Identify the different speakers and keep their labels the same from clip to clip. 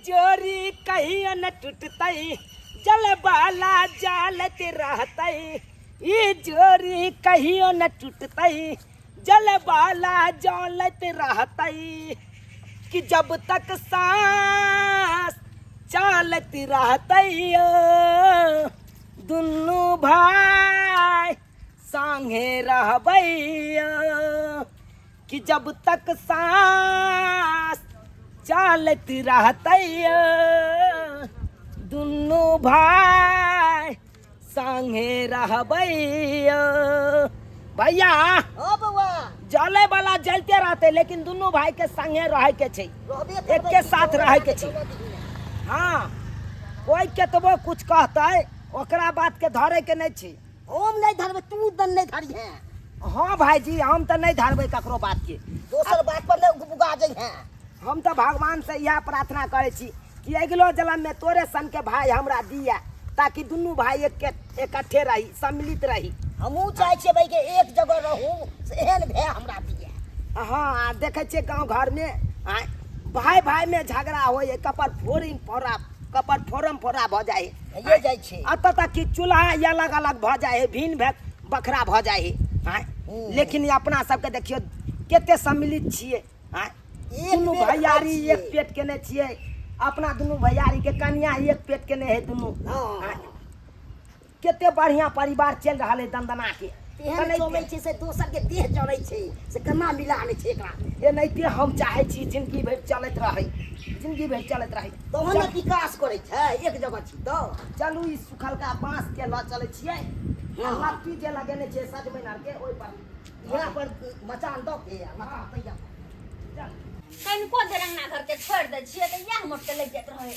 Speaker 1: जोड़ी कहियो न टूटतै, जलबाला जालत रहतै। ई जोड़ी कहियो न टूटतै, जलबाला जलत रहतै। कि जब तक सांस चलत रहतै, दुनू भाई संगे रहबै। कि जब तक सांस चलत रहतै, दुनू भाई संगे रहबै। भैया
Speaker 2: ओ बौआ,
Speaker 1: जले वाला जलते रहते, लेकिन दुनू भाई के संगे रहे के छै,
Speaker 2: रहबे करबै।
Speaker 1: एके साथ रहे के छै। हाँ, कोई केतबो कुछ कहतै, ओकरा बात के धरे के नहीं छै।
Speaker 2: हम नहीं धरबै, तू दन नहीं धरिहे।
Speaker 1: हाँ भाईजी, हम तऽ नहीं धरबै ककरो बात के।
Speaker 2: दोसर बात पर नहीं उगबुगा जइहे।
Speaker 1: हम तऽ भगवान से इएह प्रार्थना करै छी कि अगिलो जन्म में तोरे सन के भाई हमरा दिया, ताकि दुनू भाई एक इकट्ठे रही, सम्मिलित रही।
Speaker 2: हमहूँ चाहै छियै भाई के एक जगह रहू, से एहन भे हमरा दिया।
Speaker 1: हाँ, आ देखै छियै गाँव घरमे आँय, भाई भाई में झगड़ा होइ है, कपर फोड़िम फोड़ा, कपर फोड़म फोड़ा भऽ जाइ है।
Speaker 2: भइए जाइ छै।
Speaker 1: एतऽ तक कि चूल्हा अलग अलग भऽ जाइ है, भिन्न भे बखरा भऽ जाइ है आँय। लेकिन अपना सबके देखियौ कते सम्मिलित छियै आँय।
Speaker 2: एक
Speaker 1: दुनू
Speaker 2: बेर खाइ
Speaker 1: भैयारी
Speaker 2: छियै।
Speaker 1: एक पेट केने छियै। अपना दुनू भैयारी के कनिया एक पेट केने है दुनू। आँय। कते बढ़िया परिवार चलि रहल है दंदना के।
Speaker 2: तेहन
Speaker 1: एनाहिते-
Speaker 2: चलै छै से दोसर के देह जरै छै, से केना मिला लै छै एकरा।
Speaker 1: एनाहिते हम चाहै छी जिंदगी भरि चलैत रहै, जिंदगी भरि चलैत रहै।
Speaker 2: तहन ने विकास करै छै। एक जगह छी तऽ
Speaker 1: चलू, ई सुखलका बाँस के लऽ चलै छियै। लत्ती जे लगेने छियै सजमनि आरके, ओहि पर
Speaker 2: इएह पर मचान दऽ के आ मचान तैयार।
Speaker 1: चल।
Speaker 3: कनिको देर अंगना घर के छोड़ि दै छियै तऽ इएह मोटके लागि जाइत रहै।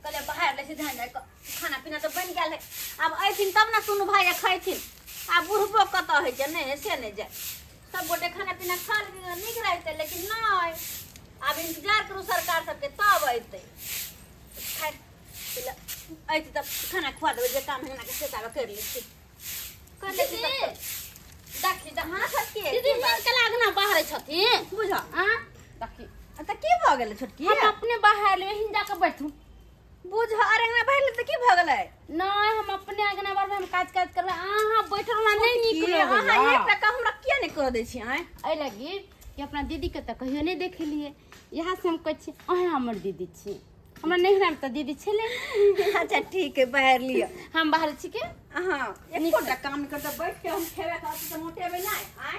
Speaker 3: कहलियै बाहर लै छी धान जाय कऽ, खाना पीना तऽ बनि गेल है, आब अयथिन तब ने सुनू भाई खैथिन। आब बुढ़बो कतऽ होइ छै, नहि से नहि जाय। सब गोटे खाना पीना खा लेथिन तऽ नीक रहितै, लेकिन नहि, आब इंतजार करू सरकार सबके तब अयतै। खाय अयतै तब खाना खुआ देबै। जे काम अंगना के से ताबे करि लै छी, कर लै छी तब।
Speaker 4: देखी तऽ
Speaker 3: अहाँ सबके
Speaker 4: दीदी हिनका अंगना बाहर छथिन।
Speaker 3: बुझ
Speaker 4: आ देखी।
Speaker 3: तऽ की भऽ गेलै छोटकी?
Speaker 4: हम अपने बाहर लेबै, हिन जाके बैठू।
Speaker 3: बुझ, अरे अंगना बाहर तऽ की भऽ गेलै?
Speaker 4: नहि, हम अपने अंगना बाहर हम काज काज करबै, अहाँ बैठल हमरा नहि नीक
Speaker 3: की, अहाँ
Speaker 4: लगैया।
Speaker 3: एकटा काम हमरा किया नहि कऽ दै छी आँय?
Speaker 4: एहि लगी कि अपना दीदीके तऽ कहियो नहि देखेलियै, इएह से हम कहै छी अहेँ हमर दीदी छी। हमरा नैहरामे तऽ दीदी छलै नहि।
Speaker 3: अच्छा ठीक है, बाहर लिअ।
Speaker 4: हम बाहर छी के
Speaker 3: अहाँ एकोटा काम नहि करतै, बैठ के हम खेबै खाबै तऽ मोटेबै नहि आँय?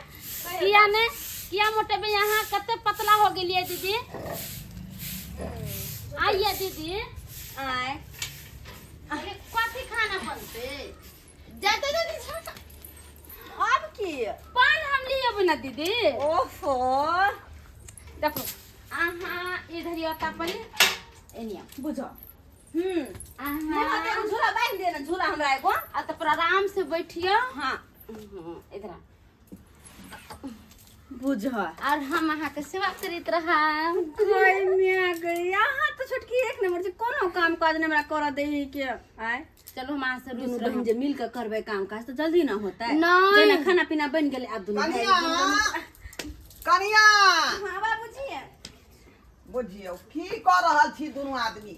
Speaker 4: किया नहि, किया मोटेबै? अहाँ कते पतला हो गेलियै दीदी। आइए दीदी।
Speaker 3: आँय?
Speaker 4: अरे कथी खाना बनतै? जाते दीदी,
Speaker 3: आब की
Speaker 4: पान हम लियब ना दीदी।
Speaker 3: ओहो।
Speaker 4: देखो, अहाँ इधर आता पड़ी एनिया।
Speaker 3: बुझो
Speaker 4: अहाँ
Speaker 3: अहाँ एगो झूला बान्हि दे ने, झूला हमरा एगो।
Speaker 4: आ तऽ पर आराम से बैठियो।
Speaker 3: हाँ।
Speaker 4: इधर आ।
Speaker 3: बुझ,
Speaker 4: और हम अहाँके सेवा करैत रहब।
Speaker 3: गई मिया गई, अहाँ तऽ छोटकी एक नंबर छै, कोनो काम काज नहि हमरा करऽ दै के आँय।
Speaker 4: चलू, हम अहाँ से
Speaker 3: दुनू
Speaker 4: रुस
Speaker 3: बहिन
Speaker 4: रहब।
Speaker 3: जे मिल के करबै काम काज तऽ जल्दी ना होतै?
Speaker 4: नहि।
Speaker 3: जेना खाना पीना बनि गेलै, आब दुनू भाई
Speaker 5: कनिया, कनिया।
Speaker 3: हाँ बाबूजी।
Speaker 5: बुझियौ की कऽ रहल छी दुनू आदमी?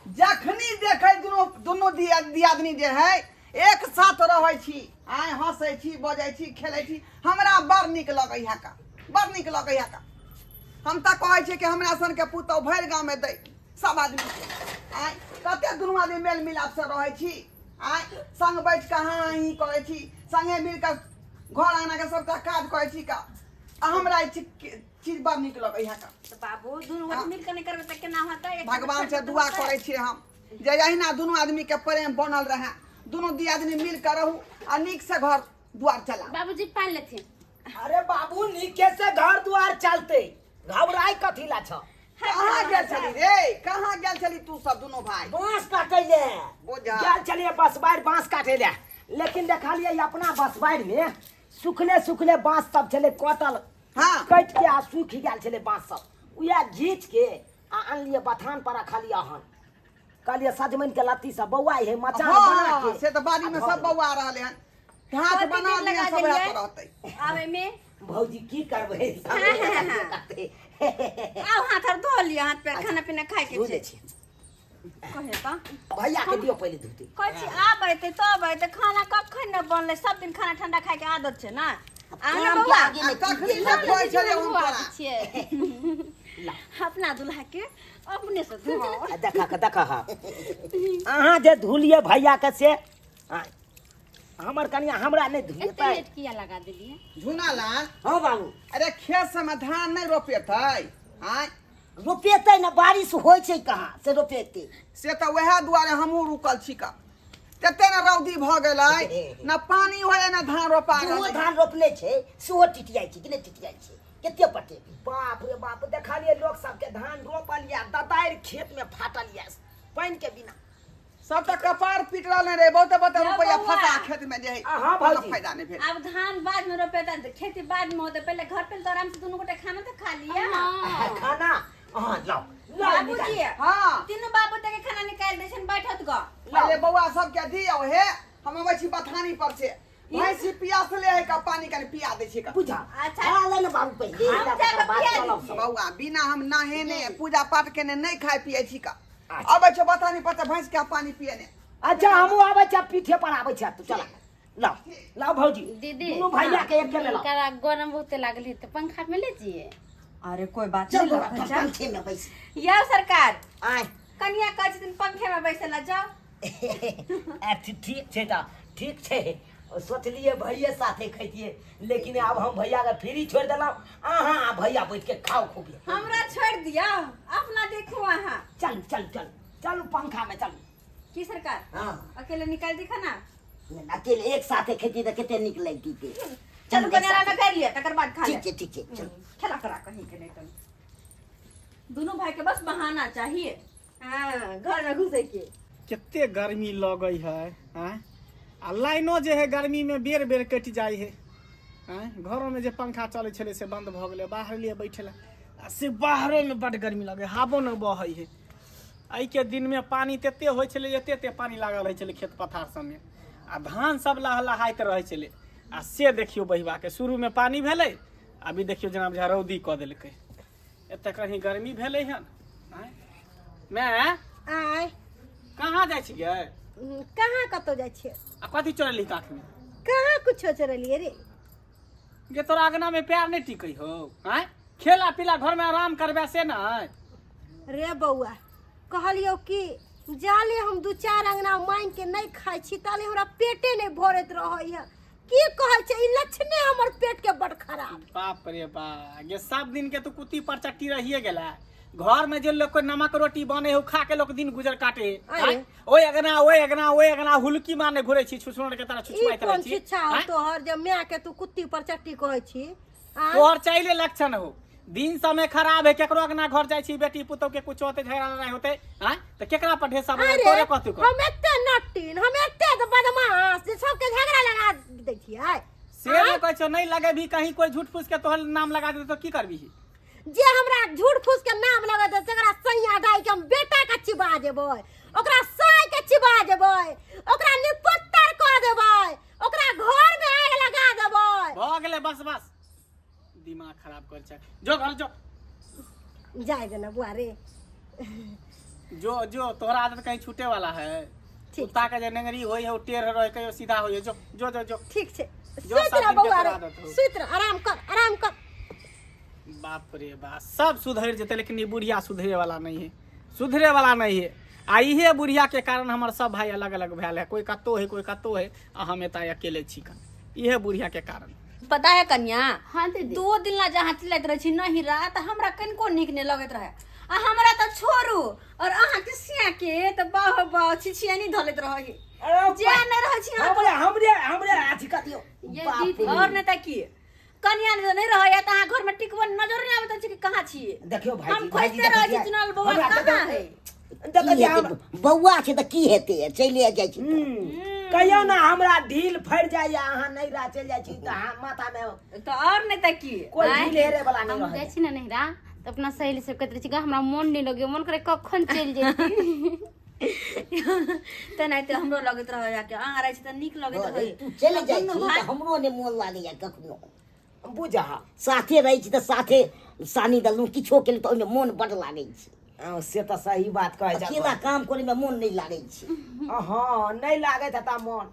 Speaker 5: जखनी देखै दुनू दुनू दियादनी जे है एक साथ रहै छी आइ, हँसै छी, बजै छी, खेलै छी। हमरा बड़ नीक लगै है का, बड़ नीक लगै है का। हम तऽ कहै छियै कि हमरा सनके पुतहु भरि गाँवमे दै सब आदमीके आँय। कते दुनू आदमी मेल मिलापसँ रहै छी आँय, संग बैठ कऽ हाँ ही करै छी, संगे मिल कऽ घर अङ्गनाके सबटा काज करै छी का। आ हमरा ई चीज बड़ नीक लगै है का।
Speaker 3: तऽ बाबू, दुनू गोटे मिल के नहि करबै तऽ केना होतै? एक
Speaker 5: भगवान से दुआ करै छियै हम जे अहिना दुनू आदमीके प्रेम बनल रहए, दुनू दियादनी मिल कऽ रहू आ नीक से घर दुआर चला।
Speaker 4: बाबूजी पान लेथिन।
Speaker 1: अरे बाबू, नीके से घर द्वार चलते, घबराई कथी ला छ?
Speaker 5: कहाँ गेल छली रे? कहाँ गेल छली तू सब दुनू भाई?
Speaker 1: बांस काटे ले
Speaker 5: बुझा।
Speaker 1: गेल छलिए बसबारि बांस काटे ले, लेकिन देखलिए अपना बसबारि में सुखले सुखले बांस सब छले कटल। कटि के आ सूखि गेल छलै बांस सब, उएह घीच के आ अनलिए बथान पर रखलिए हन। कहलिए सजमनि के लत्ती सब बौआ हे मचान बना के।
Speaker 5: से तऽ बाड़ी में
Speaker 1: आ
Speaker 5: सब बौआ रहले हन, घास
Speaker 3: कथी
Speaker 5: बना
Speaker 3: दिन
Speaker 5: दिया
Speaker 3: लगा
Speaker 5: सब
Speaker 3: देलियै?
Speaker 5: पर रहतै।
Speaker 3: आबै में
Speaker 1: भौजी की करबै?
Speaker 3: आउ, हाथ आर धो लिअ, हाथ पैर, खाना पीना खाय के
Speaker 1: धो
Speaker 3: छै।
Speaker 1: दै छी।
Speaker 3: कहे तऽ
Speaker 1: भैया के दियो पहिले धोती।
Speaker 3: कहै छी आब एतै तब एतै, खाना कखन ने बनलै, सब दिन खाना ठंडा खाय के आदत छै ने। आउ ने
Speaker 2: काम के
Speaker 3: बौआ,
Speaker 2: आगे
Speaker 5: आ
Speaker 2: मे की
Speaker 5: कखनी
Speaker 2: गेल?
Speaker 5: से कहै छलियै हम तोरा।
Speaker 4: छियै।
Speaker 3: अपना दुल्हा के अपने से धोआओ।
Speaker 1: आ देखा के देखा, हा अहाँ जे धुलिए भैया के से आ, हमर कनिया हमरा नहि
Speaker 4: एते
Speaker 1: धुएतै।
Speaker 4: लेट किया लगा देलियै?
Speaker 5: झुना लाल।
Speaker 1: हाँ बाबू।
Speaker 5: अरे खेत सबमे धान नहि रोपेतै? आँय
Speaker 2: रोपेतै ने, बारिश होइ छै कहाँ से रोपेतै?
Speaker 5: से तऽ वएह दुआरे हमहूँ रुकल छी का, तते ने रौदी भऽ गेलै, न पानी होइए न धान रोपा
Speaker 2: जेहो
Speaker 5: गेलै।
Speaker 2: धान रोपने छै सेहो टिटियाइ छै कि नहि टिटियाइ छै? कते पटेबै?
Speaker 1: बाप रे बाप, देखलिए लोक सबके धान रोपल या ददारि खेत में फाटल या पानि के बिना।
Speaker 5: सब तऽ कपार पीट रहल रे, बहुते बहुते
Speaker 3: यौ
Speaker 5: रुपैआ
Speaker 3: बौआ।
Speaker 5: फंसा खेत में जे है,
Speaker 1: आ, हाँ,
Speaker 5: कोनो
Speaker 1: भौजी।
Speaker 5: फायदा नहि भेल।
Speaker 3: आब धान बाद में रोपेतै, खेती बाद में होतै, पहिले घर पे तऽ आराम से दुनू गोटे खाना तऽ खा लिअ।
Speaker 4: हाँ।
Speaker 1: खाना अहाँ लाओ लाओ
Speaker 3: बाबूजी।
Speaker 1: निकाल।
Speaker 5: हाँ।
Speaker 3: तीनू बाबू के खाना निकालि दै छनि, बैठत गऽ।
Speaker 5: पहिले बौआ सबके दियौ हे, हम अबै छी बथानी पर से, भैंसी पियासले है का, पानी कनि पिया दै छी का।
Speaker 1: बुझा।
Speaker 3: अच्छा।
Speaker 2: खा ले ने बाबू पहिले।
Speaker 3: हम
Speaker 1: तकर
Speaker 3: जाकऽ
Speaker 1: बाद
Speaker 3: पिया
Speaker 1: चलब
Speaker 3: दै
Speaker 1: सब।
Speaker 5: बौआ बिना हम नहेने पूजा पाठ केने नहि खाइ पियै छी का।
Speaker 1: अच्छा।
Speaker 5: अबै छै बथानी पर से भैंस के पानी पियने।
Speaker 1: अच्छा हमहूँ आबै छी, पीठे पर आबै छी, तू चला लाओ लाओ भौजी।
Speaker 4: दीदी।
Speaker 1: दुनू भैया के एक में लाओ।
Speaker 4: हुनकरा गरम बहुते लागल है तऽ पंखा में ले जिए।
Speaker 3: अरे कोई बात
Speaker 2: चल
Speaker 3: नहीं
Speaker 2: बौआ,
Speaker 3: बच्चा।
Speaker 2: पंखे में बैस।
Speaker 3: यौ सरकार।
Speaker 2: आय।
Speaker 3: कनिया कहै छथिन पंखे में बैसे ला जाओ।
Speaker 1: आ, ठीक छै तऽ ठीक छै, सोचलिए भैये साथे खैतिए, लेकिन आब हम भैया के फ्री छोड़ि देलहुँ, अहाँ आ भैया बैठ के खाओ खूब।
Speaker 3: हमरा छोड़ि दियौ, अपना देखू अहाँ।
Speaker 1: चल चल चल चलू पंखा में चलू।
Speaker 3: की सरकार?
Speaker 2: हाँ।
Speaker 3: अकेले निकाल दी खाना?
Speaker 2: अकेले एक साथे खेती तऽ कते नीक लगती।
Speaker 3: चलू कनि आराम कर लिअ, तकर बाद खा
Speaker 2: ठीक
Speaker 3: लेब।
Speaker 2: छै, ठीक छै, चलू।
Speaker 3: खेला करा कहीं के नहीं तो दोनों भाई के बस बहाना चाहिए, हाँ, घर में घुसे के।
Speaker 6: कते गर्मी लगै है आँय, आ लाइनो जे है गर्मी में बेर बेर कटि जाइ है आँय। घरोमे जे पंखा चलै छलै से बंद भऽ गेलै, बाहर एलियै बैठे लए आ से बाहरोमे बड्ड गर्मी लगै, हवो नहि बहै है। एहिके दिनमे पानि तते होइ छलै, एते एते पानि लागल रहै छलै खेत पथार सबमे आ धान सब लहलहाइत रहै छलै। आ से देखियौ बहिबाके शुरूमे पानि भेलै, अभी देखियौ जेना बुझा रौदी कऽ देलकै, एते कहीं गर्मी भेलै हन। आँय माय।
Speaker 7: आय।
Speaker 6: कहाँ जाइ छियै?
Speaker 7: कहाँ कतौ जाइ छियै।
Speaker 6: आ कथी चोरेलही काखमे?
Speaker 7: कहाँ कुछो चोरेलियै रे।
Speaker 6: गे तोरा अगना में पैर नहीं टिकै हो? आँय खेला पीला घर में आराम करबे से नहीं।
Speaker 7: रे बौआ, कहलियौ कि जाले हम दू चार अंगना मांगि के नहीं खाइ छी ताले हमरा पेटे नहीं भरैत रहैया। की कहै छै ई लक्षणे हमर पेट के बड़ खराब।
Speaker 6: बाप रे बा, ये सब दिन के तो कुत्ती पर चट्टी रहिए गेला। घर में जे लोग के नमक रोटी बने हो खा के लोग दिन गुजर काटे।
Speaker 7: अरे।
Speaker 6: आँय? ओए अगना ओए अगना ओए अगना हुलकी मारने घुरे छी, छुछुनर के तरह
Speaker 7: ई
Speaker 6: छुछुआइत रहै
Speaker 7: कोन
Speaker 6: छी।
Speaker 7: शिक्षा हो
Speaker 6: आँय?
Speaker 7: तोहर जे माय के तू कुत्ती पर चट्टी कहै छी? आँय?
Speaker 6: तोहर चाइले लक्षण हो, दिन समय खराब है, केकरो अगना घर जाइ छी बेटी पुतोह के कुछ होते झगड़ा लड़ाई होते आँय त केकरा पर ढेसा बजे?
Speaker 7: अरे
Speaker 6: तोरे कहतु कर।
Speaker 7: हम एते नटिन, हम एते बदमाश जे सबके झगड़ा लगा दै छियै?
Speaker 6: से नहीं कहै छौ, नहीं लगे भी कहीं कोई झूठ फूस के तोहर नाम लगा दे तो की करबी?
Speaker 7: जे हमरा झूठ फूस के नाम लगा दे तकरा सैया डाइ के हम बेटा के चिबा देबै, ओकरा साय के चिबा देबै, ओकरा निपत्तर कऽ देबै, ओकरा घर में आग लगा देबै।
Speaker 6: भऽ गेलै, बस बस, दिमाग खराब कर छै, जो घर जो।
Speaker 7: जाय देना बुआ रे।
Speaker 6: जो जो, तोहरा आदत कहीं छूटे वाला है?
Speaker 7: ठीक।
Speaker 6: कुत्ता के जे नेंगरी होई है ओ टेढ़ रहे कहियो सीधा होई है। जो जो जो जो।
Speaker 7: ठीक छै।
Speaker 6: जो
Speaker 7: सुति
Speaker 6: सब
Speaker 7: रह
Speaker 6: दिन के
Speaker 7: बौआ रे।
Speaker 6: तोरा आदत हो।
Speaker 7: सुति रह, आराम कर, आराम कर।
Speaker 6: बाप रे बाप, सब सुधरि जेतै लेकिन ई बुढ़िया सुधरे वाला नहीं है, सुधरे वाला नहीं है। आ इहे बुढ़िया के कारण हमर सब भाई अलग अलग भेल है, कोई कतौ है कोई कतौ है आ हम एतऽ अकेले छी कन, इहे बुढ़िया के कारण।
Speaker 3: पता है कन्या?
Speaker 4: हाँ दीदी।
Speaker 3: दो दिन ला जहाँ चिल्लाइत रहै छी नहीं रात हमरा कनिको नीक नहीं लगैत रहे, आ हमरा तऽ छोड़ू और अहाँ के सिया के तऽ बाह बाह छिछियानी धलैत रहे।
Speaker 1: अरे
Speaker 3: जे नहि रहै छी अहाँ।
Speaker 1: हमरे हमरे हमरे अथी कऽ दियौ।
Speaker 4: ये
Speaker 1: बाप
Speaker 4: दीदी।
Speaker 1: रे।
Speaker 3: और नहि तऽ की, कन्या जे नहि रहैया तऽ अहाँ घर में टिकबो नजर नहि आबैत अछि कि कहाँ छियै।
Speaker 1: देखियौ भाईजी,
Speaker 3: हम
Speaker 1: भाईजी
Speaker 3: खोजिते रहै
Speaker 1: देखै
Speaker 3: छी चुनल बौआ
Speaker 1: हमरा
Speaker 3: कहाँ
Speaker 1: देखै-
Speaker 3: है।
Speaker 1: देखै
Speaker 2: की
Speaker 1: छियै
Speaker 2: हेतै? बौआ छै तऽ की हेतै, चलिए जाइ छी तऽ।
Speaker 1: कहियौ ने हमरा ढील फड़ि जाइया, अहाँ नहीं रह चलि जाइ छी तऽ अहाँ माथा में
Speaker 3: तऽ और नहि तऽ की।
Speaker 1: कोई
Speaker 3: आँय?
Speaker 1: ढील हेरे वाला नहीं
Speaker 4: हम
Speaker 1: रहै।
Speaker 4: जाइ छी ने नैहरा तऽ अपना सहेली सब कहैत रहै छी, गे हमरा मोन नहि लगैया, मोन करे कखन चलि जैती।
Speaker 3: तेनाहिते हमरो लगैत रहैया कि अहाँ रहै छी तऽ नीक लगैत
Speaker 2: अरे,
Speaker 3: रहै।
Speaker 2: तू चलि जाइ
Speaker 3: दुनू
Speaker 2: छी
Speaker 3: भाई-
Speaker 2: तऽ हमरो नहि मोन लागैया कखनो।
Speaker 1: बुझा
Speaker 2: साथे रहै छी तऽ साथे सानी देलहुँ, किछो केलहुँ तऽ ओहिमे मोन बड्ड लागै छै।
Speaker 1: हँ, से तऽ सही बात कहै छै।
Speaker 2: अकेला काम करे में मोन नहीं लागे छै।
Speaker 1: हँ, नहि लागैत हेता मोन,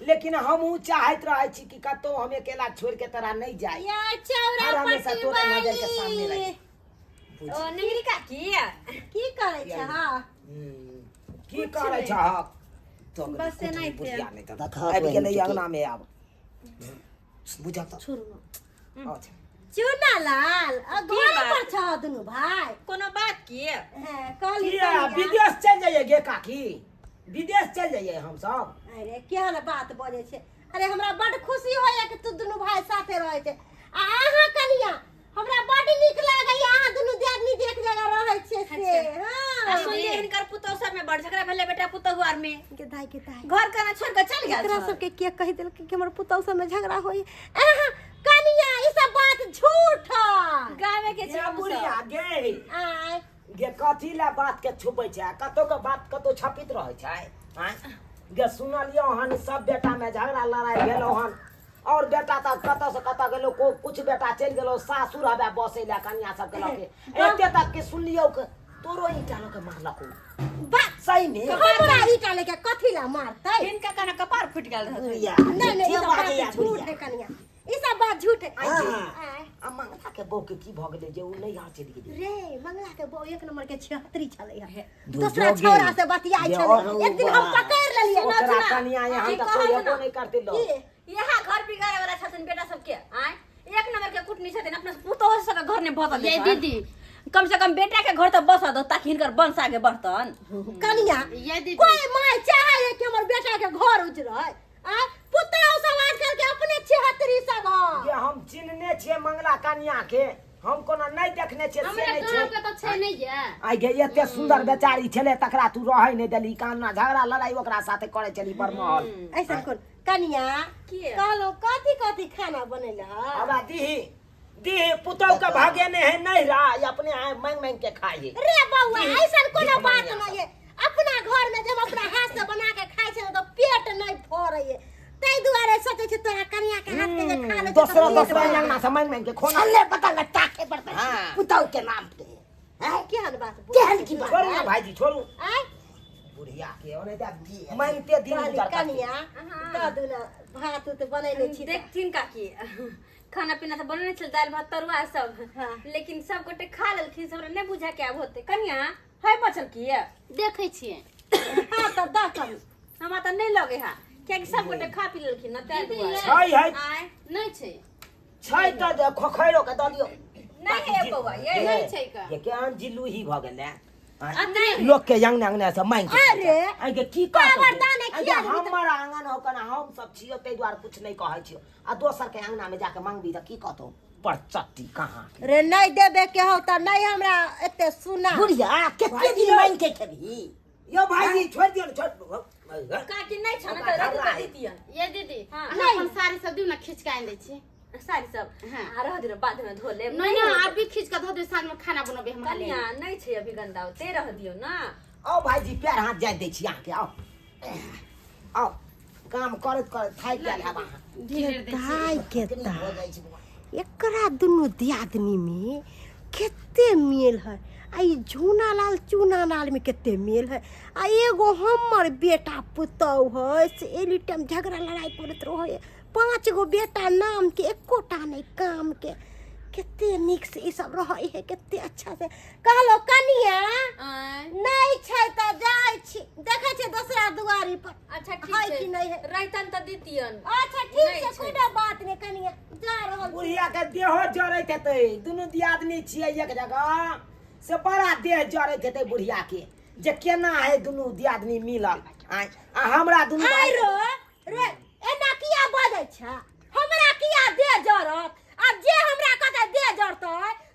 Speaker 1: लेकिन हमहूँ चाहैत रहै छी कि कतहु हम अकेला छोड़ि के तोरा नहि जाइ।
Speaker 7: या चौरा
Speaker 1: हर हमेशा
Speaker 7: पट्टी
Speaker 1: तोरा नजर के सामने
Speaker 7: वाली।
Speaker 1: रही।
Speaker 3: ओ निगरी काकी।
Speaker 7: की करै छै? हँ।
Speaker 1: की करै छहक?
Speaker 3: बस एनाहिते।
Speaker 1: बुढ़िया नहि तऽ
Speaker 2: देखहक
Speaker 1: आबि गेलै
Speaker 2: बहिन।
Speaker 1: अङ्गना मे, आब बुझक तऽ अच्छा।
Speaker 7: चूना लाल आ
Speaker 3: की
Speaker 7: घर
Speaker 3: बात?
Speaker 7: पर छह दुनू भाय?
Speaker 3: कोनो बात की?
Speaker 7: हैं, कहली
Speaker 1: किया
Speaker 7: कनिया।
Speaker 1: विदेश चलि जाइए गे काकी? विदेश चलि जाइए हमसब?
Speaker 7: अरे, केहन बात बजै छै? अरे, हमरा बड खुशी होइया कि तू दुनू भाय साथे रहै छै। आ अहाँ कनिया, हमरा बड नीक लागैया अहाँ दुनू दियादनी जे एक जगह रहै छियै से।
Speaker 3: आ
Speaker 7: हँ।
Speaker 3: सुनलियै हिनकर पुतोह सब में बड़ झगड़ा भेलै बेटा पुतोह आर में।
Speaker 7: के दाई, के दाई।
Speaker 3: घर केना छोड़ के चल गेल
Speaker 7: एकरा
Speaker 3: छल।
Speaker 7: सबके के कहि देलकै कि हमर पुतहु सबमे झगड़ा होइया? अहाँ कनिया, ई सब बात झूठ है।
Speaker 3: गामे के छै
Speaker 1: ये
Speaker 3: हम सब।
Speaker 1: बुढ़िया गे।
Speaker 7: आय।
Speaker 1: गे, कथी लए बात के छुपै छै? कतौ के बात कतौ छपित रहै छै? आँय गे, सुनलियौ हन सब बेटा में झगड़ा लड़ाई भेलौ हन, और बेटा तऽ कतऽ से कतऽ गेलो, को कुछ बेटा चलि गेलो सासुर हवे बसै लए कनिया सबके लऽ के। एते तक के सुनलियौ के तोरो ईंटा लऽ के मारलकौ।
Speaker 7: बात
Speaker 1: सही में?
Speaker 7: हमरा ईटा लेके कथी ला मारतै?
Speaker 3: हिनका कना कपार फूटि गेल रहत।
Speaker 2: बुढ़िया।
Speaker 7: नहीं नहीं, ई
Speaker 2: झूठे
Speaker 7: सब बात
Speaker 2: बाजैया
Speaker 7: झूठ
Speaker 2: बुढ़िया।
Speaker 7: है कनिया, ई सब बात झूठ है।
Speaker 2: हाँ।
Speaker 7: आय।
Speaker 1: आ मंगला के बहू के की भऽ गेलै जे उ नैहर चलि गेलै?
Speaker 7: रे, मंगला के बहू एक नंबर के छिहत्तरी छलै है।
Speaker 2: दू
Speaker 7: दूसरा
Speaker 2: जोगी।
Speaker 7: छौड़ा से बतियाइ
Speaker 2: ये
Speaker 7: छलै।
Speaker 2: और
Speaker 7: एक दिन हम
Speaker 2: बा।
Speaker 7: पकड़ लेलियै।
Speaker 1: ओकरा कनिया यहाँ
Speaker 3: की
Speaker 1: तऽ
Speaker 3: कहत
Speaker 1: कोई
Speaker 3: ना?
Speaker 1: हेबो नहि करतै लोग।
Speaker 7: की?
Speaker 3: यहाँ घर बिगाड़े वाला छथिन बेटा सबके। आय, एक नंबर के कुटनी छथिन, अपना पुतोह सबके घर नहि बसल
Speaker 4: ये दीदी।
Speaker 3: कम से कम बेटा के घर तऽ बसऽ दो ताकि हिनकर वंश आगे बढ़तन।
Speaker 7: कनिया,
Speaker 4: ये दीदी।
Speaker 7: कोई माय चाहे है कि हमर बेटा के घर उजरै? आ पुतहु सब आजकल के अपने छिहत्तरी सब है।
Speaker 1: जे हम चिन्हने छियै मंगला कनिया के, हम कोनो नहि देखने छियै से
Speaker 4: हमरा
Speaker 1: नहि
Speaker 4: गाँव
Speaker 1: छै।
Speaker 4: के तऽ छै नहि ये।
Speaker 1: आइ गे, एते सुंदर बेचारी छलै, तकरा तू रहै नहि देलही। कान्ना झगड़ा लड़ाई ओकरा साथे करै छली बरमहल।
Speaker 7: ऐसा कोन कनिया?
Speaker 3: की?
Speaker 7: कहलहुँ, कथी कथी खाना बनेल है?
Speaker 1: आबा दीही दीही, पुतहु के भागे ने है नैहरा, ई अपने आय मांगि मांगि के खाइ है।
Speaker 7: रे बौआ, ऐसा कोनो
Speaker 1: भीख
Speaker 7: बात
Speaker 1: मांगिया।
Speaker 7: नहीं है। अपना घर में जब अपना हाथ से बना के खाइ छै ने तऽ पेट नहीं फरै है। ताहि दुआरे सोचै छी तोरा कनिया के हाथ के जे खा लै छै तऽ
Speaker 1: दोसरा
Speaker 7: पेट
Speaker 1: दोसरा
Speaker 7: भरै।
Speaker 1: अंगना से मांगि मांगि के खोना
Speaker 2: छल्ले बतल ताके पड़तै।
Speaker 1: हाँ।
Speaker 2: पुतहु के नाम पे हैं?
Speaker 7: केहन बात बोलै
Speaker 2: केहन की बात?
Speaker 1: छोड़ू ना भाईजी, छोड़ू
Speaker 7: आँय?
Speaker 1: बुढ़िया के, ओने तऽ मांगिते दिन
Speaker 7: कहली
Speaker 1: गुजर करतै।
Speaker 7: कनिया, दऽ दू ने भात उत बनेने छी तऽ।
Speaker 3: देखथिन काकी, खाना पीना तऽ बनेने छल, दालि भात तरुआ सब।
Speaker 7: हाँ।
Speaker 3: लेकिन सब गोटे खा लेलखिन, हमरा नहि बुझा के आब होते। कनिया, है बचल की?
Speaker 4: देखै छियै।
Speaker 7: हाँ, तऽ दऽ कनी।
Speaker 3: हमरा तऽ नहि लगे है, कियाकि सब गोटे खा पी लेलखिन ना, ताहि
Speaker 4: दीदी,
Speaker 3: दुआरे।
Speaker 1: छै है।
Speaker 3: आँय?
Speaker 4: नहि छै।
Speaker 1: छै तऽ दे, खोखैरो के दऽ दियौ।
Speaker 3: नहि है बौआ, ये
Speaker 4: नहि छै का।
Speaker 1: ये केहन जिलूही भऽ गेलै?
Speaker 3: आ नहि।
Speaker 1: लोक के अंगना अंगना से मांगि के खाइ छै।
Speaker 7: अरे,
Speaker 1: आइ के की कहतौ?
Speaker 7: बाबरदाने
Speaker 1: आइ
Speaker 7: किया
Speaker 1: के
Speaker 7: देबही तऽ?
Speaker 1: हमर आंगन हो कना हम सब छियो, ताहि दुआरे कुछ नहि कहै छियो, आ दोसर के अंगना में जाके मांगबी तऽ की कहतौ? पर चट्टी कहाँ
Speaker 7: रे, नहीं देबे के हो तऽ नहीं हमरा एते सुना।
Speaker 2: बुढ़िया, कते दिन मांगि के खेबही?
Speaker 1: यौ भाईजी, छोड़ि दियौ ने, छोड़।
Speaker 3: काकी, नहि छ ने तऽ रहितै तऽ दितियन।
Speaker 4: ये दीदी।
Speaker 3: हाँ।
Speaker 4: अहाँ अपन साड़ी सब दियौ ने, खींच के आनि दै छी।
Speaker 3: साड़ी सब?
Speaker 4: हाँ।
Speaker 3: आ रह दियौ, बाद में धो लेब।
Speaker 4: नहीं नहीं, आप भी खींच के धो दियौ, साँझ में खाना बनबै हमरा लेल।
Speaker 3: कनिया, नहि छै अभी गंदा ओते, रह दियौ ना।
Speaker 1: आउ भाईजी, पैर हाथ जाय दै छी अहाँके। आउ आउ, काम करैत करैत थाकि गेल हैब अहाँ।
Speaker 4: ढेर दै छी।
Speaker 7: दाइ के
Speaker 2: कनी
Speaker 7: दाइ।
Speaker 2: भऽ जाइ छै बौआ।
Speaker 7: एकरा दुनू दियादनी में कते मेल है, आ ई झूना लाल चूना लाल में कते मेल है, आ एगो हमर बेटा पुतहु है से एनी टाइम झगड़ा लड़ाई करैत रहै है। पाँच गो बेटा नाम के, एकोटा नहीं काम के। कते नीक से ई सब रहै है, कते अच्छा से। कहलो कनिया,
Speaker 4: आँय?
Speaker 7: नहीं छै तऽ जाइ छी, देखै छियै दोसरा दुआरी पर
Speaker 3: अच्छा, ठीक
Speaker 7: है
Speaker 3: छै।
Speaker 7: कि नहीं है।
Speaker 3: रहितन तऽ दितियन।
Speaker 7: अच्छा, ठीक
Speaker 3: नहि
Speaker 7: छै।
Speaker 3: छै।
Speaker 7: कोनो बात नहि कनिया, जा रहल छी।
Speaker 1: बुढ़िया के देहो जरैत हेतै। दुनू दियादनी छियै एक जगह से, बड़ा देह जरैत हेतै बुढ़िया के जे केना है दुनू दियादनी मिलल। आँय, आ हमरा दुनू
Speaker 7: आइ
Speaker 1: भाई
Speaker 7: रो रे, एना किया बजै छ? हमरा किया देह जरत? आ जे हमरा कहतै देह जरतै,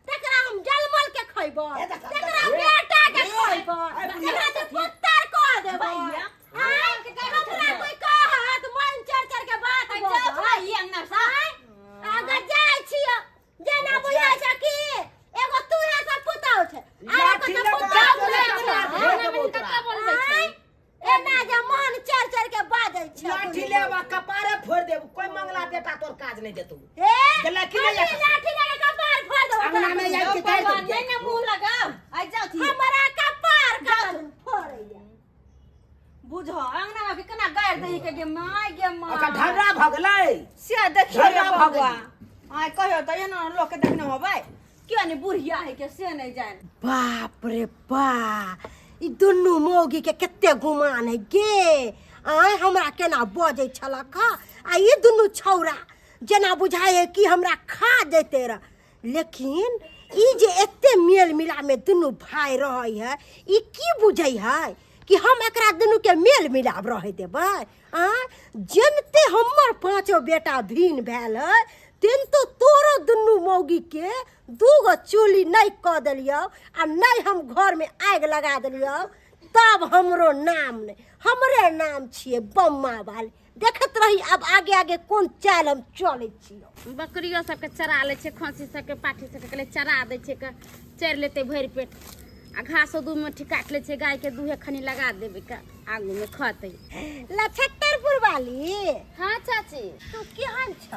Speaker 7: तकरा हम जलमल के खैबै, तकरा बेटा के खैबै, तकरा तऽ पुत्तर कह देबै। आइ हमरा कोई कहत मन चढ़ चढ़ के बात
Speaker 3: जाउ
Speaker 7: बजै।
Speaker 3: भाई अंगना से।
Speaker 7: आइ अगर जाइ छियै, जेना बुझै छ कि एगो तू है सब पुतहु छै, आरो
Speaker 1: लाठी
Speaker 7: को
Speaker 1: लऽ
Speaker 7: तऽ
Speaker 1: कऽ
Speaker 7: पुतहु
Speaker 1: चलै
Speaker 7: नहि
Speaker 1: कपड़ा
Speaker 7: छै।
Speaker 1: धो देबौ तोरा।
Speaker 4: कक्का बोलबै छै?
Speaker 7: आँय? एना जे मन चढ़ चढ़ के बाजै छै।
Speaker 1: लाठी लेब आ कपारे फोड़ि देब। कोई मंगला बेटा तोर काज नहि देतौ।
Speaker 7: हे।
Speaker 1: देलक कि नहि?
Speaker 7: लाठी लऽ के कपार फोड़ देबौ।
Speaker 1: अंगना मे आबि के गाड़ि
Speaker 3: नहीं
Speaker 1: देबौ।
Speaker 3: ना मुंह लगाओ, आई जाओ थी।
Speaker 7: हमरा जाइए।
Speaker 3: बुझो अंगना में केना गारि दही के गे my गे my.
Speaker 1: ओकर ढर्रा भऽ गेलै।
Speaker 3: से देखियो
Speaker 1: झगड़ा
Speaker 3: रे
Speaker 1: भऽ
Speaker 3: बौआ।
Speaker 1: गेलै।
Speaker 3: आय कहियो तऽ एना लोक के देखने होबै किया नहीं बुढ़िया है के से नहीं जान।
Speaker 7: बाप रे बा, ई दुनू मौगी के कते गुमान है गे। आय हमरा केना बजै छलक ह, आ ई दुनू छौड़ा जेना बुझाइ है कि हमरा खा जैते रह। लेकिन ई जे एते मेल मिला में दुनू भाई रहै है, ई की बुझै है कि हम एकरा दुनू के मेल मिलाप रहे देबै? आ जनते हमर पांचो बेटा भिन्न भेल है, तेनतो तोरो दुनू मौगी के दूगो चूल्ही नहीं कऽ देलियौ आ नहीं हम घर में आगि लगा देलियौ, तब हमरो नाम नहीं, हमरे नाम छियै बम्मा वाली। देखत रही अब आगे आगे कोन चाल हम चलै छियौ।
Speaker 4: बकरियो सबके चरा लै छै, खस्सी सबके पाठी सबके कहले चरा दै छै, चरि लेतै भरि पेट। आ घासो दू मुट्ठी काटि लै छै, गायके दूहे खनी लगा देबै के आगूमे खतै।
Speaker 7: लछत्तरपुर वाली।
Speaker 4: हाँ चाची।
Speaker 7: तू केहन छ?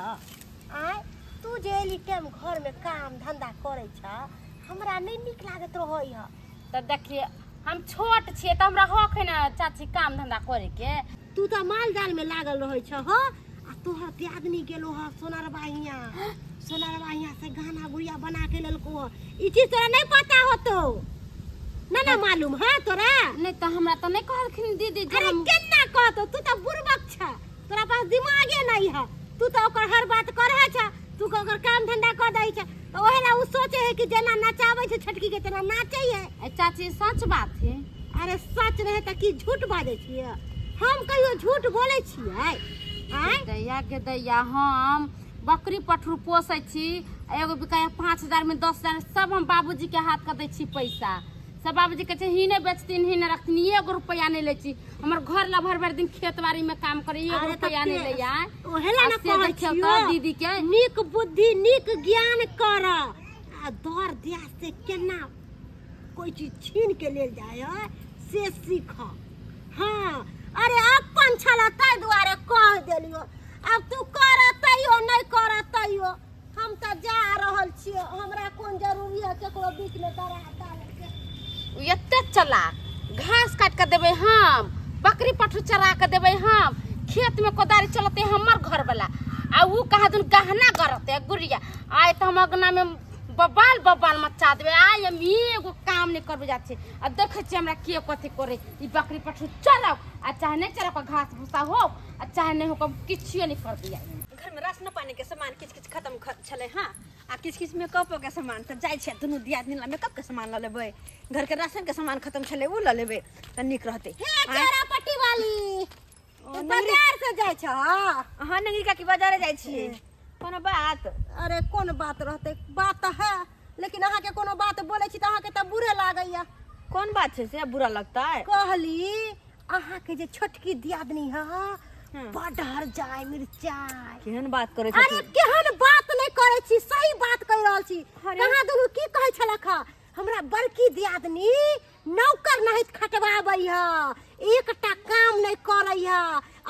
Speaker 7: आय तू जे एली टाइम घर में काम धंधा करै छ, हमरा नहीं नीक लागत रहै ह।
Speaker 4: तऽ देखिए हम छोट छियै तऽ हमरा हक है ने चाची काम धंधा करे के।
Speaker 7: तू तऽ माल जाल में लागल रहै छ हो, आ तोहर दियादनी गेलो ह सोनरबा हियाँ, सोनरबा हियाँ से गहना गुड़िया बना के लेलको ह। ई चीज तोरा नहीं पता होतो ना? ना मालूम है तोरा?
Speaker 4: नहीं तऽ हमरा तऽ नहीं कहलखिन दीदी जे।
Speaker 7: अरे केना कहतो, तू तऽ बुड़बक छ, तोरा पास दिमागे नहीं है। तू तऽ ओकर हर बात करे छ, तू ओकर काम धंधा कर दै छ, तऽ ओहे ला उ सोचे है कि जेना नचाबै छै छोटकी के तेना नाचै है।
Speaker 4: ए चाची सच बात है।
Speaker 7: अरे सच रहे तऽ की झूठ बाजै छियै? हम कहियो झूठ बोलै छियै? आँय
Speaker 4: दैया के दैया, हम बकरी पठरू पोसै छी, एगो बिकाया 5000 में 10,000 सब हम बाबूजी के हाथ के दै छी पैसा। सब बाबूजी कहै छै ही नहि बेचथिन ही नहि रखथिन, एगो रुपैआ नहि लै छी। हमर घर ला भरि भरि दिन खेत बाड़ी में काम करे, एगो
Speaker 7: अरे तऽ
Speaker 4: रुपैआ नहि लैया।
Speaker 7: ओहे ला
Speaker 4: आ
Speaker 7: ना
Speaker 4: से
Speaker 7: कहै
Speaker 4: देखियौ
Speaker 7: छियौ
Speaker 4: तऽ दीदी के
Speaker 7: नीक बुद्धि नीक ज्ञान कर, आ दर दिया से केना कोई चीज छीन के लेल जाय है से सीख। हाँ अरे अपन छल ताहि दुआरे कह देलियो, अब तू कर तैयो नहीं कर तैयो हम तऽ जा रहल छियो, हमरा कोन जरूरी है केकरो बीच में दरा डाले के।
Speaker 4: उ एते चला घास काट के देबै हम, बकरी पठू चरा के देबै हम, खेत में कोदारी चलते हमर घर वाला, आ उ कहाँ दुन गहना गरते गुड़िया। आइ तऽ हम अगना में बबाल बबाल मचा देबै। आइ हम एगो काम नहि करबै जाइ छियै, आ देखै छियै हमरा के कथी करे। ई बकरी पठू चलाउ आ चाहे नहि चलाउ, घास भूसा हो आ चाहे नहि हो, किछियो नहि करबै। आइ
Speaker 3: घर में राशन पानी के सामान किछ किछ खत्म छलै हाँ, आ किछ किछ मेकअप के सामान, तऽ जाइ छियै दुनू दियादनी ला मेकअप के सामान लऽ लेबै, घर के राशन के सामान खत्म छलै उ लऽ लेबै तऽ नीक रहतै।
Speaker 7: हे केरा पट्टी वाली, तू बाजार से जाइ छ?
Speaker 3: हाँ नंगी काकी बाजारे जाइ छियै, कोनो बात?
Speaker 7: अरे कोन बात रहतै, बात तऽ है, लेकिन अहाँके कोनो बात बोलै छी तऽ अहाँके तऽ बुरे लागैया।
Speaker 3: कोन बात छै से बुरा लगतै?
Speaker 7: कहली अहाँके जे छोटकी दियादनी है बड हरजाय मिरचाय।
Speaker 3: केहन बात करै
Speaker 7: अरे
Speaker 3: छथिन?
Speaker 7: केहन बात नहीं करै छी, सही बात कहि रहल छी।
Speaker 3: अरे।
Speaker 7: कहाँ दुनू की कहै छलक ह, हमरा बड़की दियादनी नौकर नहित खटबाबै है, एकटा काम नहीं करै है,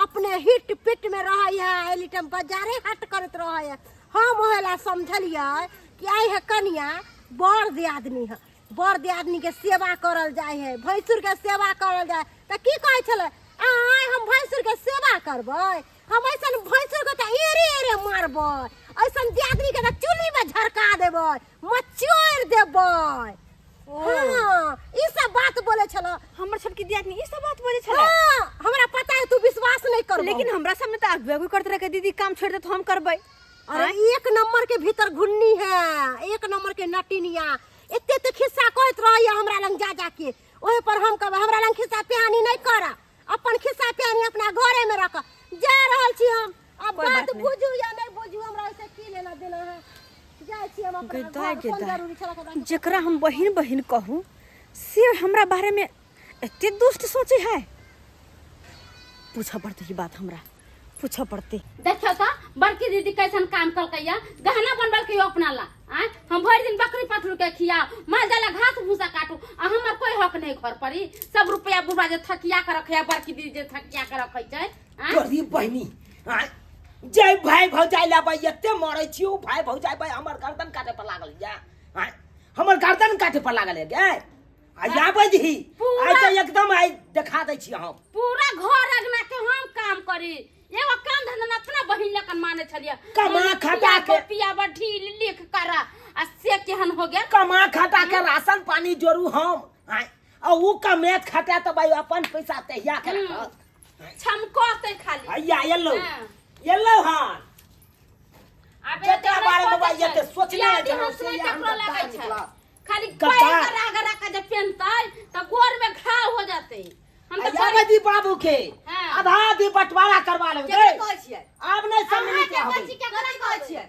Speaker 7: अपने हिट पिट में रहै है, एली टाइम बाजारे हाट करैत रहै है। हम ओहे ला समझलियै कि आइ है कनिया बड़ दियादनी है, बड़ दियादनी के सेवा करल जाइ है, भैंसुर के सेवा करल जाइ। तऽ की कहै छलै, आय हम भैंसुर के सेवा करबै, हम ऐसन भैंसुर के तऽ एरे एरे मारबै, ऐसन दियादनी के तऽ चुल्ही में झरका देबै, मचोड़ि देबै। हाँ ई सब बात बोले छलो
Speaker 3: हमर छोटकी दियादनी, ई सब बात बोले छलै?
Speaker 7: हाँ हमरा पता है तू विश्वास नहीं करबो,
Speaker 3: लेकिन हमरा सामने तऽ आगू आगू करते रहे दीदी काम छोड़ दे तो हम करबै।
Speaker 7: अरे एक नंबर के भीतर घुन्नी है, एक नंबर के नटिनिया, एते एते खिस्सा कहैत रहैया हमरा लग जा जाके। ओहे पर हम कहबै हमरा लग खिस्सा पिहानी नहीं कर, अपन खिस्सा पिहानी अपना घरे में रख। जा रहल छी हम, अब
Speaker 3: कोई बात
Speaker 7: बात
Speaker 3: नहीं।
Speaker 7: बुझू या नहीं बुझू, हमरा ऐसे की लेना देना है, जाइ छी हम अपना
Speaker 3: गदाय
Speaker 7: घर, कोन
Speaker 3: गदाय।
Speaker 7: जरूरी छल एकरा?
Speaker 3: जकरा हम बहिन बहिन कहू से हमरा बारे में एते दुष्ट सोचे है, पूछऽ पड़तै ई बात, हमरा पूछऽ पड़तै।
Speaker 4: देखियौ तऽ बड़की दीदी कैसन काम कलकैया, गहना बनबलकै अपना ला। आँय हम भरि दिन बकरी पठरू के खियाओ, माल जाला घास भूसा काटू, आ हमर कोई हक नहीं घर पर। ई सब रुपया बुढ़वा जे थकिया के रखैया, बड़की दीदी जे थकिया के रखै छै। आँय
Speaker 1: तोरी बहिनी, आँय जय भाई भौजाई लाबै एते मरै छी, ओ भाई भौजाई भाई हमर गर्दन काटे पर लागल या, आँय हमर गर्दन काटे पर लागल है गे। आ आबै दही, आइ तऽ एकदम आइ देखा दै छी हम।
Speaker 4: पूरा घर अंगना के हम काम करी, एगो काम धंधा ना अपना बहिन लखन माने छलिए।
Speaker 1: कमा खटा के
Speaker 4: पियाबा ढील लिख करा आ से केहन हो गेल।
Speaker 1: कमा खटा के राशन पानी जोड़ू हम आय, आ ऊ कमेत खटा तऽ भाई अपन पैसा तहिया के रखत।
Speaker 4: छमकते खाली।
Speaker 1: हैया एलौ।
Speaker 4: हाँ।
Speaker 1: एलौ हन।
Speaker 4: आब
Speaker 1: जकरा
Speaker 4: एते
Speaker 1: बारे में
Speaker 4: नहि
Speaker 1: भाई एते सोचने
Speaker 4: यादी
Speaker 1: छलहुँ
Speaker 4: हम
Speaker 1: से
Speaker 4: सुनै
Speaker 1: हम
Speaker 4: केकरो
Speaker 1: तऽ
Speaker 4: लगै छै।
Speaker 1: निकलत।
Speaker 4: खाली
Speaker 1: गद्दार।
Speaker 4: पैर गरा गरा के जे पेनतै तऽ गोर में घाव हो जतै। हम तऽ
Speaker 1: आब दी बाबू के
Speaker 4: हाँ।
Speaker 1: आधा आधी बंटवारा करवा लेबै।
Speaker 3: केकरा कहै छियै?
Speaker 1: आब नहि सब मिल के
Speaker 4: अहाँके
Speaker 1: होबै।
Speaker 4: कहै छी, केकरा
Speaker 3: कथी कहै छियै?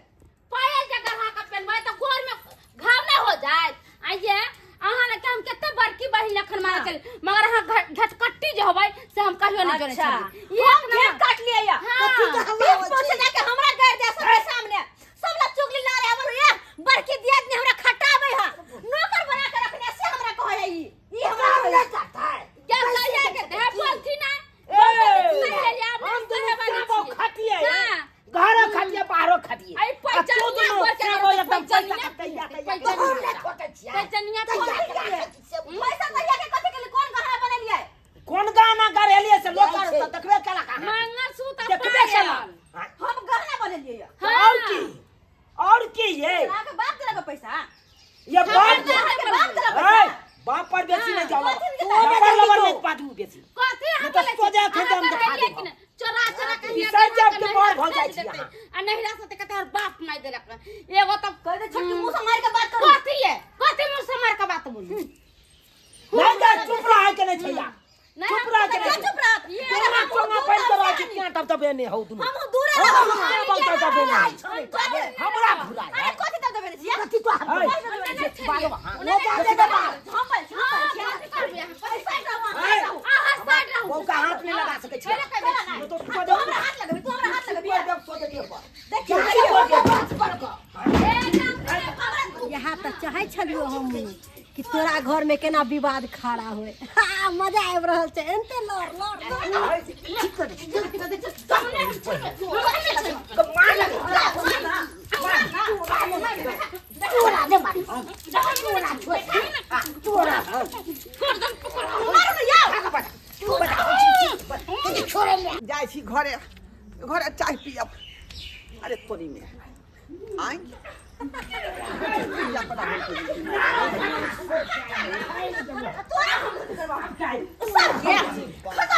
Speaker 4: पायल जे गढ़ा के पेनबै तऽ गोर में घाव नहि हो जायत। आ ये अहाँ लग हम कते बड़की बहिन लखन मारे चल, मगर अहाँ घटकट्टी जे होबै से हम कहियो नहि जनै
Speaker 3: अच्छा।
Speaker 4: छलियै।
Speaker 3: हम घेर काट लियै या।
Speaker 4: हाँ।
Speaker 2: कथी के हल्ला
Speaker 3: पीठ
Speaker 2: होइ
Speaker 3: पर से
Speaker 2: छै?
Speaker 3: जाके हमरा गारि दे सबके सामने। सब लग चुगली ला रहे बोलू, ए, बड़की दियादनी हमरा खटाबै है। नौकर बना के रखने से हमरा कहै है ई। ई हमरा
Speaker 2: काम
Speaker 3: कहै
Speaker 2: नहि
Speaker 3: है।
Speaker 2: करतै।
Speaker 4: जब कहिया के दे बोलथि ना,
Speaker 1: ए,
Speaker 4: बोलथि नहीं है, आब
Speaker 1: हम
Speaker 4: नहीं
Speaker 1: दुनू
Speaker 4: सहे वाली
Speaker 1: साबो
Speaker 4: छियै।
Speaker 1: खटियै।
Speaker 4: हाँ।
Speaker 1: घरो खटियै, बाहरो खटियै।
Speaker 4: अई
Speaker 1: आ तू
Speaker 4: पैचनिया
Speaker 1: दुनू
Speaker 4: गोर के
Speaker 1: साबो
Speaker 4: करतै,
Speaker 1: एकदम पैसा
Speaker 4: पैचनिया।
Speaker 1: के तैया तैया
Speaker 4: पैचनिया।
Speaker 1: के।
Speaker 2: हम नहि खोटै छियै।
Speaker 4: पैचनिया
Speaker 2: तैया
Speaker 4: खोटै
Speaker 2: के
Speaker 4: छियै।
Speaker 2: राखै छियै।
Speaker 3: पैसा कहिया के कथी के लिए कोन गहना बनेलियै?
Speaker 1: कोन गाना गरेलियै से लोक
Speaker 2: जाइ
Speaker 1: आर
Speaker 2: छै।
Speaker 1: तऽ देखबे केलक अहाँ।
Speaker 4: मंगलसूत्र
Speaker 1: देखबे
Speaker 4: पायल।
Speaker 1: केलक। हाँ,
Speaker 3: हम गहना बनेलियै या।
Speaker 1: तऽ और की? और की ये?
Speaker 3: अहाँके बाप देलक पैसा?
Speaker 1: ये बाप
Speaker 4: हमरा
Speaker 3: अहाँके बाप देलक
Speaker 1: ए,
Speaker 3: पैसा?
Speaker 1: बाप पर बेसी नहीं जाओ।
Speaker 3: कथी के
Speaker 1: लबर लबर नहीं पाटू बेसी।
Speaker 4: कथी अहाँ
Speaker 1: नहीं तऽ
Speaker 4: बोलै छी?
Speaker 1: सोझे अखन
Speaker 4: अहाँ
Speaker 1: हम देखा
Speaker 4: बढ़ेलियै
Speaker 1: देब।
Speaker 4: कि नहि? चोरा चोरा के हियाँ
Speaker 1: बिसरि
Speaker 4: के
Speaker 1: जायब के
Speaker 4: नैहरा
Speaker 1: बड़ भऽ जाइ
Speaker 4: भेज
Speaker 1: छी
Speaker 4: देतै।
Speaker 1: अहाँ।
Speaker 4: आ नैहरा से तऽ कते और बाप मारि देलक। एगो तऽ
Speaker 3: कहि दे छोटकी मुँह से मारि के बात करू।
Speaker 4: कथी ये? कथी मुँह से मारि के बात बोलू?
Speaker 1: नहीं नहीं चुप रहे के नहीं छै यार।
Speaker 4: नहीं,
Speaker 1: चुप
Speaker 4: हम
Speaker 1: रहे के
Speaker 4: तऽ
Speaker 1: नहीं छै।
Speaker 3: चुप रहत।
Speaker 4: ये
Speaker 1: दुनू
Speaker 3: हम
Speaker 1: चोंगा
Speaker 3: दूर
Speaker 1: पहिन के रहै
Speaker 3: रहब।
Speaker 1: छी तें तब तब एने हौ दुनू।
Speaker 3: हम दूरे
Speaker 1: हाँ,
Speaker 3: रहब।
Speaker 1: हाँ, तब तब एने हौ। हमरा घुराय।
Speaker 3: अरे कथी तब देबे छियै?
Speaker 2: कथी तो हम
Speaker 1: है।
Speaker 4: नहि छलियै।
Speaker 1: बाबा, हाँ।
Speaker 4: ओना नहि
Speaker 2: बाबे
Speaker 4: छलियै।
Speaker 2: के बाप।
Speaker 3: हम बोल छी, हम बोल छी।
Speaker 4: हाँ, कथी करबै अहाँ?
Speaker 3: पैसा रहू, अहाँ
Speaker 1: है।
Speaker 3: रहू।
Speaker 4: अहाँ साइड रहू।
Speaker 1: बौका हाथ नहीं लगा सकै छी।
Speaker 4: पहिले कहि दै छी।
Speaker 1: नहीं तो
Speaker 3: तू
Speaker 1: सोझे
Speaker 3: हमरा हाथ लगबी, तू हमरा हाथ लगबी।
Speaker 1: सोझे सोझे देह पर।
Speaker 3: देखियौ,
Speaker 1: जाहि
Speaker 3: देखियौ।
Speaker 1: पर
Speaker 2: पर कऽ।
Speaker 4: ए, जाउ,
Speaker 7: यहाँ तऽ चाहै छलियो हम कि तोरा घर में केना विवाद खड़ा होए। हाँ, मजा आबि रहल छै। एनते लड़ लड़ लड़।
Speaker 2: ठीक कर दे। तोरा ने मारी। तोरा छोड़। तोरा।
Speaker 3: मारू ने यौ।
Speaker 2: तुझे छोड़े ले।
Speaker 5: जाइ छी घरे घरे चाय पियब। अरे तोरी में आइ
Speaker 3: सब के खत्म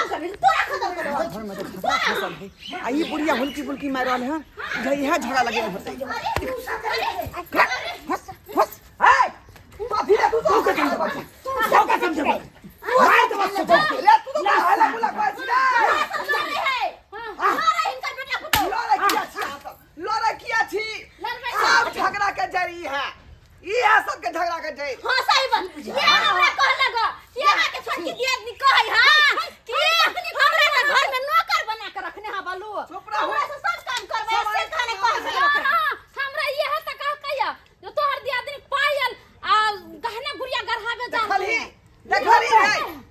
Speaker 3: कर, तोरा खत्म कर।
Speaker 5: घर में तऽ झगड़ा फसल है आ ई बुढ़िया हुलकी बुलकी मारि रहल है, इधर इएह झगड़ा लगे होतै। हस हस हे कथी रे तू तो
Speaker 1: बौका समझेबै। मारि देबौ सोझे।
Speaker 5: रे तू तो हल्ला गुल्ला करै छी रे।
Speaker 3: मारे हिनकर बेटा पुतहु।
Speaker 5: लड़ै किया छी अहाँ सब? लड़ै किया छी? सब झगड़ा के जड़ ई है, ई है सबके झगड़ा के जड़।
Speaker 3: हाँ सही बात। ये हमरा कहलक कि अहाँ के छोटकी दियादनी कहै हां कि हमरा के घर में नौकर बना के रखने हा बालू।
Speaker 5: चुप रहू।
Speaker 3: हमरा से सब काम करबै से कहने कहै छलै ओकरा।
Speaker 4: हाँ, हमरा इएह तऽ कहलकै जे तोहर दियादनी पायल आ गहना गुड़िया गढ़ाबे जा।
Speaker 5: देखलही देखलही रे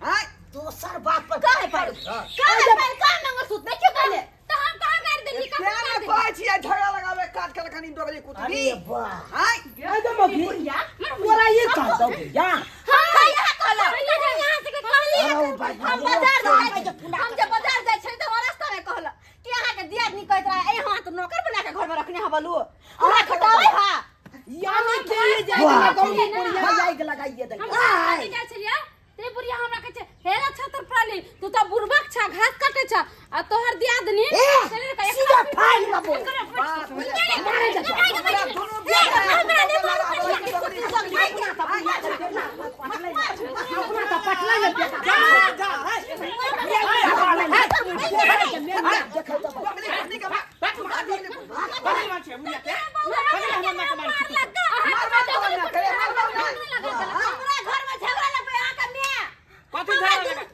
Speaker 5: आँय
Speaker 2: दोसर बात पर
Speaker 3: काहे पर काहे पर काहे मंगलसूत्र नहीं क्यों कहले?
Speaker 4: तऽ हम कहाँ गारि देलियै?
Speaker 5: तें
Speaker 4: कहाँ
Speaker 5: ने
Speaker 4: गारि देलियै?
Speaker 5: कहै छियै झगड़ा लगाबै काज कर कनी डोगरी कुटबी।
Speaker 2: अरे वाह।
Speaker 5: आँय
Speaker 1: ए तो मौगी, तोरा ई कह दौ या।
Speaker 3: हाँ यहाँ कहलक।
Speaker 7: यहाँ से कहली।
Speaker 2: अरे बाप रे।
Speaker 3: हम बाजार जाइ हम जे बाजार जाइ छली तऽ हमरा रास्ता में कहलक कि अहाँ के दियादनी कहैत रहे ए हां तो नौकर बना के घर में रखने हा बालू, हमरा खटाबै हा।
Speaker 1: यानी कि ई जाय के लगौनी बुढ़िया जाय के लगाइए देलकै।
Speaker 4: हम कहाँ जाइ छलियै ते बुढ़िया हमरा कहै छै हे रे छतर प्राली, तू तऽ बुढ़बक छा, घास काटे छा आ तोहर दियादनी
Speaker 2: ए, सीधा फाइल में बोल।
Speaker 5: मारे जा हमरा दुनू
Speaker 1: अपना तऽ पटना में बेटा।
Speaker 6: जा जा है।
Speaker 1: देखो तो
Speaker 5: डोगरी कुटनी के मार
Speaker 6: बड़ी मार छै बुढ़िया के। पकड़ हमर माँ के मार छी।
Speaker 5: मार मार तोरा ना करे मार मार मार।
Speaker 3: हमरा घर में झगड़ा लगबै अहाँ के माय।
Speaker 6: कथी झगड़ा लगा?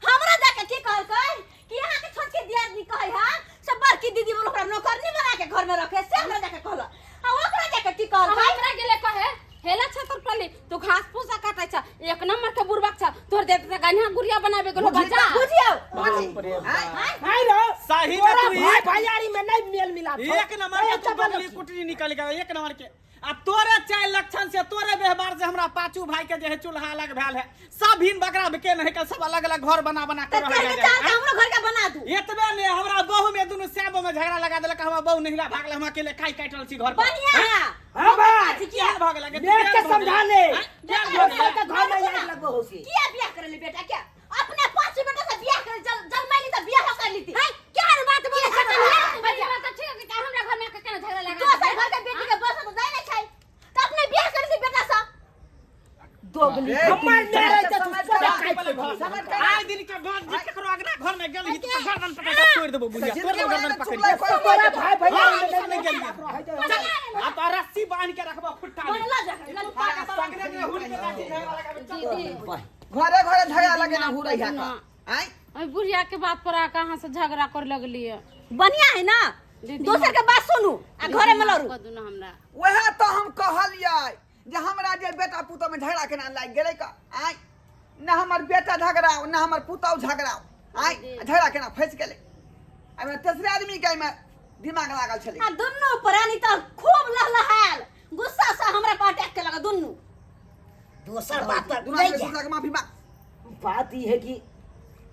Speaker 3: हमरा जाके की कहलकै कि अहाँ के छोटकी दियादनी कहै हा सब बड़की दीदी बोल ओकरा नौकरनी बना के घर में रखे से हमरा जाके कहलक। आ ओकरा जाके की कहलकै?
Speaker 4: हमरा गेले कहे हेला छतर पली, तू घास फूसा काटे छा, एक नंबर के बुढ़बक छा, तोर देत त गन्हा गुड़िया बनाबे गेलो बजा।
Speaker 3: बुझियौ
Speaker 6: बाप रे बाप।
Speaker 1: नहीं रो।
Speaker 6: सही में
Speaker 1: तोरा
Speaker 6: तू
Speaker 1: भाई भैयारी में नहीं मेल मिलाप छौ।
Speaker 6: एक नंबर के
Speaker 1: एकटा
Speaker 6: तू
Speaker 1: बन
Speaker 6: बगली कुटनी निकल गया एक नंबर के। आ तोरे चाल लक्षण से तोरे व्यवहार से हमरा पाछू भाई के जे है चूल्हा अलग भेल है सब भिन बकरा के नहीं के सब अलग अलग घर बना बना के
Speaker 3: तऽ
Speaker 6: रह
Speaker 3: तेरे
Speaker 6: जाए
Speaker 3: चाल के हमरो घर के बना दू।
Speaker 6: एतबे ने हमरा बहू में दुनू सैब में झगड़ा लगा देलक, हमरा बहू नहिरा भागल, हम अकेले खाई काटि रहल छी घर पर।
Speaker 3: बढ़िया है।
Speaker 1: हाँ भाई।
Speaker 6: केहन भऽ गेल गे?
Speaker 1: देख के समझा ले।
Speaker 6: आँय? केहन भऽ गेल?
Speaker 1: दोसर के घर में आगि लगबो हो से।
Speaker 3: किया बियाह करे ले बेटा क्या? अपने पांच बेटा से बियाह करे जल जलमाइली तऽ बियाह कर लीती।
Speaker 7: है केहन बात बोलै छै
Speaker 4: बड़ी बात तऽ ठीक है कि हमरा घर में केना झगड़ा लगा
Speaker 3: दोसर घर के बेटी के बस तऽ जाय नहि छै। तऽ अपने बियाह कर ली बेटा से।
Speaker 1: दोगली
Speaker 5: ए,
Speaker 1: हमर मेरे त तू
Speaker 5: समझ
Speaker 1: सब
Speaker 5: कर।
Speaker 1: खाइ छी।
Speaker 5: समझ कर।
Speaker 6: आइ दिन के बाद जे केकरो अगना घर में गेल ही तऽ गर्दन पकड़ के तोड़ि देबो बुझिया, तोड़ देबो गर्दन पकड़ के।
Speaker 1: तोरा भाई भैया
Speaker 6: हाँ,
Speaker 1: में
Speaker 6: नहीं
Speaker 1: नहीं
Speaker 6: गेलियै।
Speaker 1: रहै।
Speaker 6: आ तो रस्सी बांध के रखबो खुट्टा में।
Speaker 3: बनला जा लल
Speaker 6: सगरे में हुल के लाठी झगड़ा लगाबे, चल।
Speaker 5: घरे घरे झगड़ा लगेना हुरै है का आँय?
Speaker 4: ओइ बुढ़िया के बात पर आके अहाँ से झगड़ा कर लगलियै।
Speaker 3: बढ़िया है ना,
Speaker 4: दीदी,
Speaker 3: दोसर के बात सुनू आ घरे में लड़ू।
Speaker 4: कऽ दू ना हमरा।
Speaker 5: वएह तऽ हम कहलियै जे हमरा जे बेटा पुतोह में झगड़ा केना लागि गेलै का आँय? न हमर बेटा झगड़ाओ न हमर पुतोह झगड़ाओ, आँय झगड़ा केना फँसि गेलै? एहिमे तेसरे आदमी के एहिमे दिमाग लागल छलै।
Speaker 3: आ दुनू प्राणी तऽ खूब लहलहायल गुस्सा से हमरा पर अटैक केलक दुनू।
Speaker 2: दोसर बात पर
Speaker 5: दुनू
Speaker 2: नहि
Speaker 5: आदमी
Speaker 2: जाय।
Speaker 5: दूसरा के माफी मांग।
Speaker 1: बात ई है कि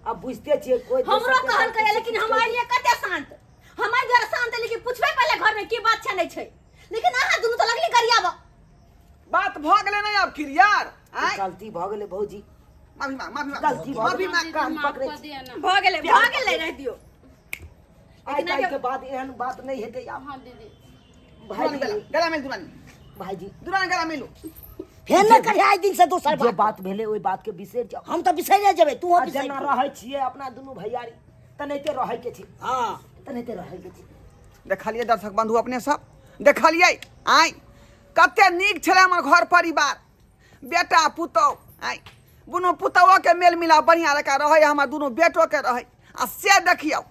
Speaker 1: अब बुझते छियै कोई
Speaker 3: हमरो
Speaker 1: दोसर के
Speaker 3: कहलकै, लेकिन हम आइलियै कते शांत, हम एहि दुआरे शांत, लेकिन पुछबै पहिले घर में की बात छै नहि छै, लेकिन अहाँ दुनू तऽ लगली गरियाबऽ।
Speaker 5: बात भऽ गेलै नहि आब क्लियर? आँय
Speaker 1: गलती भऽ गेलै भौजी,
Speaker 5: माफी मांग, माफी मांग,
Speaker 1: गलती भऽ
Speaker 5: माफी
Speaker 1: गेलै।
Speaker 5: मांग।
Speaker 1: कान
Speaker 4: माफ
Speaker 1: पकड़ै
Speaker 4: कऽ
Speaker 1: छी।
Speaker 4: दिअ ना।
Speaker 3: भऽ गेलै, भऽ गेलै, रहि दियौ।
Speaker 1: आइ काल्हि के बाद एहन बात नहि हेतै आब।
Speaker 4: हाँ दीदी।
Speaker 1: भाईजी
Speaker 5: गला गला मिल दुरानी,
Speaker 1: भाईजी
Speaker 5: दुरानी गला मिलू।
Speaker 2: फेर नहि करिहे आइ दिन से दोसर
Speaker 1: जे
Speaker 2: बात।
Speaker 1: बात भेलै ओहि बात के बिसरि जाउ।
Speaker 2: हम तऽ बिसरि जेबै, तू
Speaker 1: आ जेना रहै छियै अपना दुनू भैयारी तेनाहिते रहै के छै।
Speaker 2: हँ,
Speaker 1: तेनाहिते रहै के छै।
Speaker 5: देखलियै दर्शक बंधु अपने सब देखलियै आँय कते नीक छलै हमर घर परिवार, बेटा पुतोह, आँय दुनू पुतोहोके मेल मिलाप बढ़िआँ जकाँ रहै, हमर दुनू बेटोके रहै। आ से देखियौ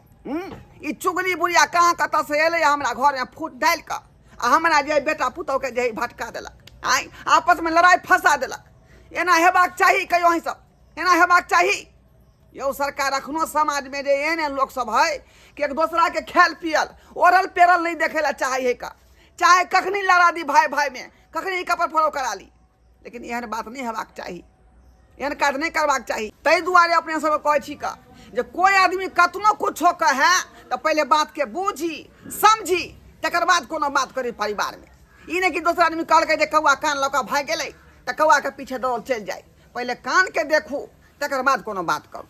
Speaker 5: ई चुगली बुढ़िया कहाँ कतऽसँ एलै हमरा घरमे फूट डालि कऽ आ हमरा जे बेटा पुतोहके जे भटका देलक, आँय आपसमे लड़ाइ फँसा देलक। एना हेबाक चाही कहियो अहीं सब? एना हेबाक चाही यौ सरकार? अखनो समाजमे जे एहन एहन लोकसभ है कि एक दोसराके खायल पियल ओढ़ल पेरल नहि देखै लए चाहै है का, चाहे कखनी लड़ा दी भाई भाईमे, कखनी कपड़ फड़ो करा ली, लेकिन एहन बात नहि हेबाक चाही, एहन काज नहि करबाक चाही। ताहि दुआरे अपने सबके कहै छी का जे कोइ आदमी कतनो कुछो कहै तऽ पहिले बातके बूझी समझी तकर बाद कोनो बात करी परिवारमे। ई नहि कि दोसर आदमी कहलकै जे कौआ कान लऽ कऽ भागि गेलै तऽ कौआके पीछे दौड़ल चलि जाइ, पहिले कानके देखू तकर बाद कोनो बात करू।